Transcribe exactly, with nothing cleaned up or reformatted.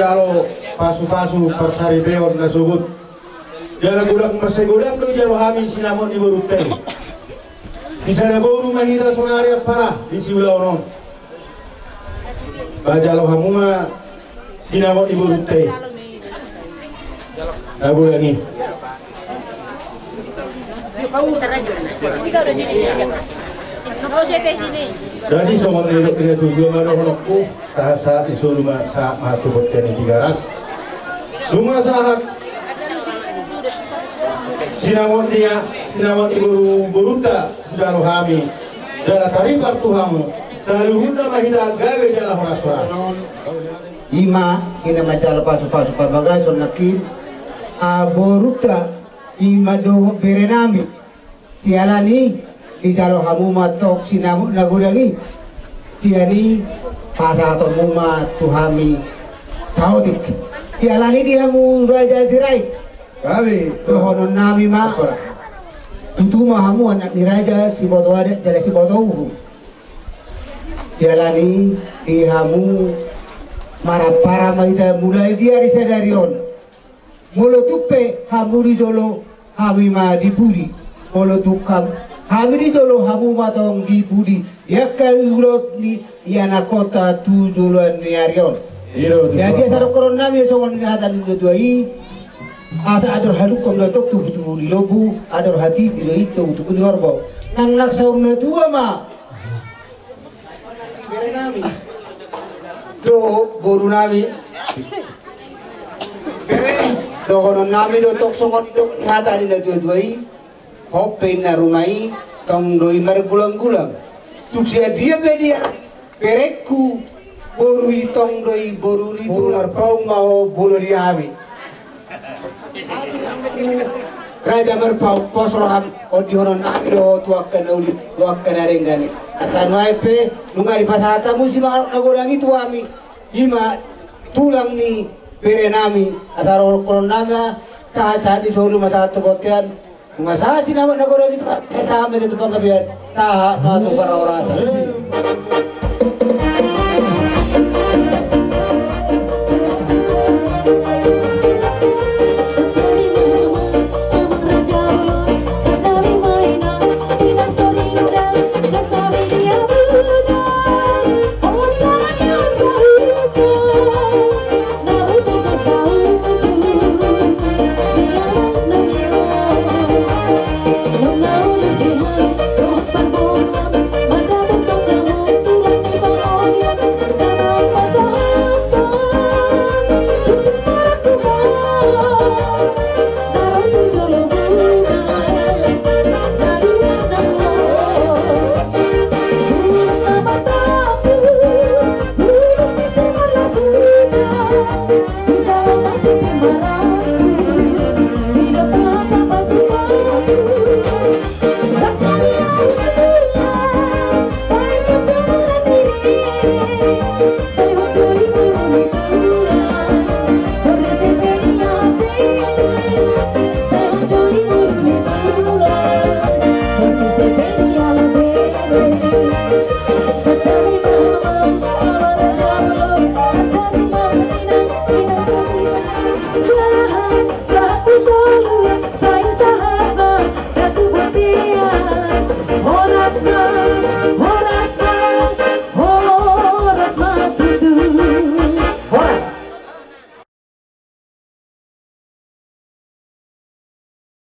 Jalo pasu-pasu parsaripeon na sogot. Jala godang marsigodang do dijalo hami sinamot ni borunta i. Di sada boru ma hita sonari ampara di siulaon on. Ba jalo hamu ma sinamot ni borunta i. Na godang i. Jadi songon nidok ni natuatua ma dohononku, sahat-sahat ni solu ma sahat ma tu bontean ni Tigaras. Nunga sahat sinamot ni, sinamot ni boru, borunta hujalo hami. Jala taripar tu hamu, saluhutna ma hita gabe jala horas-horas. Ima, ina ma jala pasu-pasu parbagason nangkin, a borunta, ima dohot berenami. Siala ni i dijalo hamu ma tong sinamot na godang i. Sian i pasahatonmu ma tu hami saotik. Siala ni i di hamu Raja Sirait. Gabe. Dohononnami ma. Apa? Tutu ma hamu anak ni raja, siboto adat jala siboto uhum. Siala ni i di hamu marampara ma hita mulai di ari sadari on. Molo tung pe hamu di jolo, hami ma di pudi. Molo tung ham-, hami di jolo, hamu ma tong di pudi. Di angka ulaon ni ianakhonta tu joloan ni ari on. Iya, betul. Jadi asa dohononnami songon hata ni natuatua i. Asa adong hadungkon do tong tubu-tubu ni lombu, adong hatiti do i tong tubu ni horbo. Nang na saur matua ma. Berenami. Dohot borunami. Bere, dohononnami do tong songon nidok ni hata ni natuatua i. Hot pe inna ruma i, tong do i margulang-gulang. Tung sian dia pe dia, berengku, boru i tong do i boru ni tulang. Marpaung ma ho boru ni hami. Raja Marpaung, pos roham, on dohononnami do ho tu angka na uli, tu angka na denggan i. Asa nuaeng pe, nunga dipasahat hamu sinamot na godang i tu hami, ima tulang ni berenami, asa dohononnami ma, sahat-sahat ni solu ma sahat tu bontean, nunga sahat sinamot na godang i tu hami, sahat ma tu panggabean, sahat ma tu parhorasan.